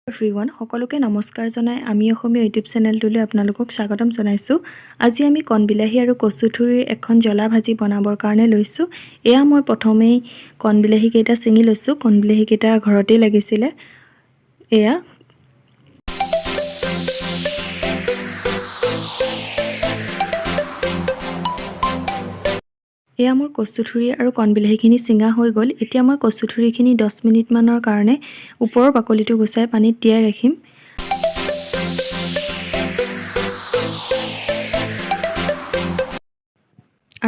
Everyone, সকলোকে নমস্কাৰ জনাই আমি অসমীয়া ইউটিউব চেনেলটোলৈ আপোনালোকক স্বাগতম জনাইছোঁ। আজি আমি কণবিলাহী আৰু কচুথুৰিৰ এখন জ্বলা ভাজি বনাবৰ কাৰণে লৈছোঁ। এয়া মই প্ৰথমেই কণবিলাহীকেইটা ছিঙি লৈছোঁ। কণবিলাহীকেইটা ঘৰতেই লাগিছিলে। এয়া মোৰ কচুথুৰি আৰু কণবিলাহীখিনি ছিঙা হৈ গ'ল। এতিয়া মই কচুথুৰিখিনি 10 মিনিটমানৰ কাৰণে ওপৰৰ বাকলিটো গুচাই পানীত তিয়াই ৰাখিম।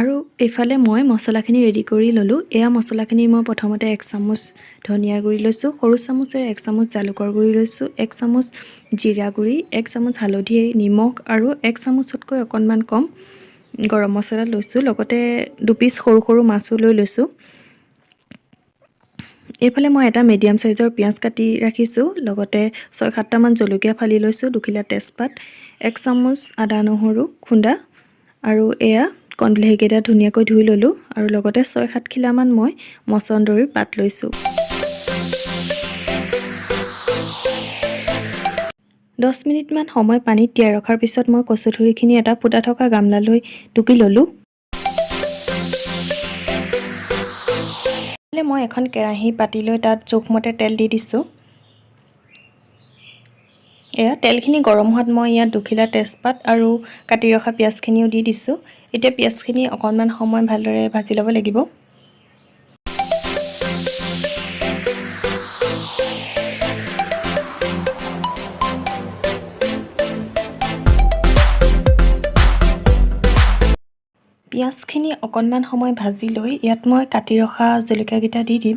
আৰু এইফালে মই মছলাখিনি ৰেডি কৰি ল'লোঁ। এয়া মছলাখিনি মই প্ৰথমতে এক চামুচ ধনিয়াৰ গুড়ি লৈছোঁ, সৰু চামুচেৰে এক চামুচ জালুকৰ গুড়ি লৈছোঁ, এক চামুচ জিৰা গুড়ি, এক চামুচ হালধি, নিমখ আৰু এক চামুচতকৈ অকণমান কম গৰম মছলা লৈছোঁ। লগতে দুপিচ সৰু সৰু মাছো লৈ লৈছোঁ। এইফালে মই এটা মিডিয়াম চাইজৰ পিঁয়াজ কাটি ৰাখিছোঁ, লগতে ছয় সাতটামান জলকীয়া ফালি লৈছোঁ, দুখিলা তেজপাত, এক চামুচ আদা নহৰু খুন্দা আৰু এয়া কণবিলাহীকেইটা ধুনীয়াকৈ ধুই ল'লোঁ আৰু লগতে ছয় সাত খিলামান মই মচন্দৰীৰ পাত লৈছোঁ। 10 মিনিটমান সময় পানীত তিয়াই ৰখাৰ পিছত মই কচুথুৰিখিনি এটা ফুটা থকা গামলালৈ টুকি ল'লোঁ। মই এখন কেৰাহী পাতি লৈ তাত জোখমতে তেল দি দিছোঁ। এয়া তেলখিনি গৰম হোৱাত মই ইয়াত দুখিলা তেজপাত আৰু কাটি ৰখা পিঁয়াজখিনিও দি দিছোঁ। এতিয়া পিঁয়াজখিনি অকণমান সময় ভালদৰে ভাজি ল'ব লাগিব। পিঁয়াজখিনি অকণমান সময় ভাজি লৈ ইয়াত মই কাটি ৰখা জলকীয়াকেইটা দি দিম।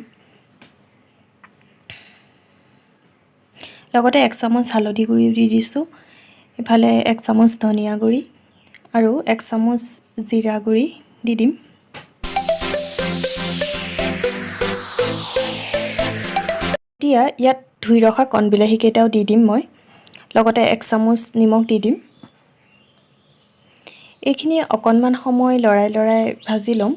লগতে এক চামুচ হালধি গুড়িও দি দিছোঁ। ইফালে এক চামুচ ধনিয়া গুড়ি আৰু এক চামুচ জিৰা গুড়ি দি দিম। এতিয়া ইয়াত ধুই ৰখা কণবিলাহীকেইটাও দি দিম মই। লগতে এক চামুচ নিমখ দি দিম। এইখিনি অকণমান সময় লৰাই লৰাই ভাজি ল'ম।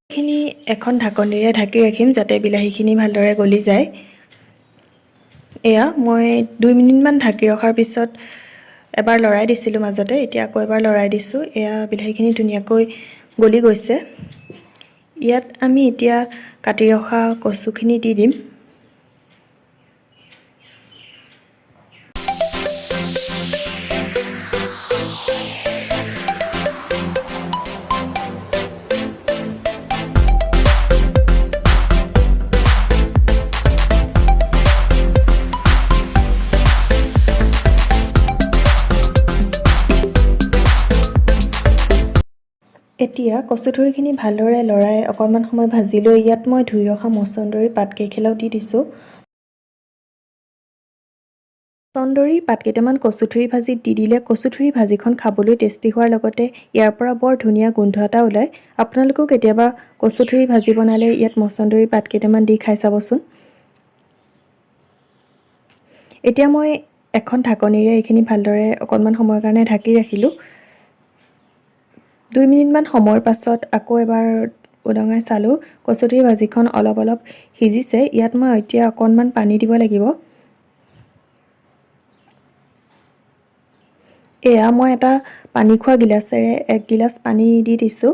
এইখিনি এখন ঢাকনিৰে ঢাকি ৰাখিম, যাতে বিলাহীখিনি ভালদৰে গলি যায়। এয়া মই 2 মিনিটমান ঢাকি ৰখাৰ পিছত এবাৰ লৰাই দিছিলোঁ মাজতে, এতিয়া আকৌ এবাৰ লৰাই দিছোঁ। এয়া বিলাহীখিনি ধুনীয়াকৈ গলি গৈছে। ইয়াত আমি এতিয়া কাটি ৰখা কচুখিনি দি দিম। এতিয়া কচুথুৰিখিনি ভালদৰে লৰাই অকণমান সময় ভাজি লৈ ইয়াত মই ধুই ৰখা মচন্দৰীৰ পাতকেইখিলাও দি দিছোঁ। মচন্দৰীৰ পাতকেইটামান কচুথুৰি ভাজিত দি দিলে কচুথুৰি ভাজিখন খাবলৈ টেষ্টি হোৱাৰ লগতে ইয়াৰ পৰা বৰ ধুনীয়া গোন্ধ এটা ওলায়। আপোনালোকেও কেতিয়াবা কচুথুৰি ভাজি বনালে ইয়াত মচন্দৰীৰ পাতকেইটামান দি খাই চাবচোন। এতিয়া মই এখন ঢাকনিৰে এইখিনি ভালদৰে অকণমান সময়ৰ কাৰণে ঢাকি ৰাখিলোঁ। 2 মিনিটমান সময়ৰ পাছত আকৌ এবাৰ উদঙাই চালোঁ। কচুথুৰি ভাজিখন অলপ অলপ সিজিছে। ইয়াত মই এতিয়া অকণমান পানী দিব লাগিব। এয়া মই এটা পানী খোৱা গিলাচেৰে এক গিলাচ পানী দি দিছোঁ।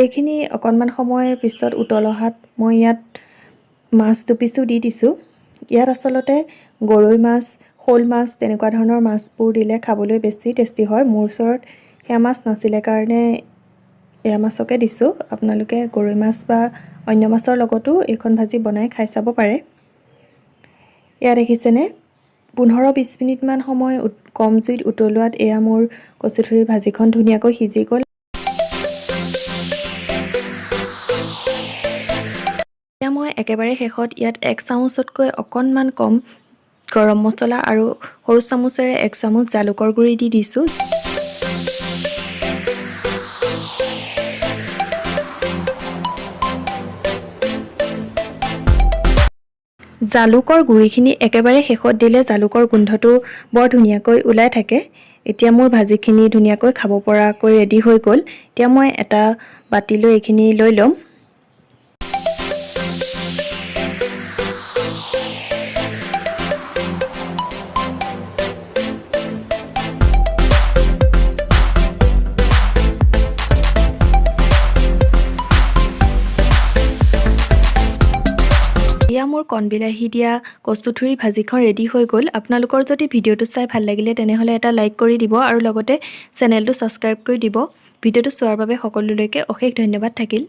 এইখিনি অকণমান সময়ৰ পিছত উতল অহাত মই ইয়াত মাছ দুপিচো দি দিছোঁ। ইয়াত আচলতে গৰৈ মাছ, শ'ল মাছ, তেনেকুৱা ধৰণৰ মাছবোৰ দিলে খাবলৈ বেছি টেষ্টি হয়। মোৰ ওচৰত সেয়া মাছ নাছিলে কাৰণে এয়া মাছকে দিছোঁ। আপোনালোকে গৰৈ মাছ বা অন্য মাছৰ লগতো এইখন ভাজি বনাই খাই চাব পাৰে। এয়া দেখিছেনে, 15-20 মিনিটমান সময় কম জুইত উতলোৱাত এয়া মোৰ কচুথুৰি ভাজিখন ধুনীয়াকৈ সিজি গ'ল। এতিয়া মই একেবাৰে শেষত ইয়াত এক চামুচতকৈ অকণমান কম গৰম মছলা আৰু সৰু চামুচেৰে এক চামুচ জালুকৰ গুড়ি দি দিছোঁ। জালুকৰ গুড়িখিনি একেবাৰে শেষত দিলে জালুকৰ গোন্ধটো বৰ ধুনীয়াকৈ ওলাই থাকে। এতিয়া মোৰ ভাজিখিনি ধুনীয়াকৈ খাব পৰাকৈ ৰেডি হৈ গ'ল। এতিয়া মই এটা বাতিলৈ এইখিনি লৈ ল'ম। এয়া মোৰ কণবিলাহী দিয়া কচুথুৰি ভাজিখন ৰেডি হৈ গ'ল। আপোনালোকৰ যদি ভিডিঅ'টো চাই ভাল লাগিলে, তেনেহ'লে এটা লাইক কৰি দিব আৰু লগতে চেনেলটো ছাবস্ক্ৰাইব কৰি দিব। ভিডিঅ'টো চোৱাৰ বাবে সকলোলৈকে অশেষ ধন্যবাদ থাকিল।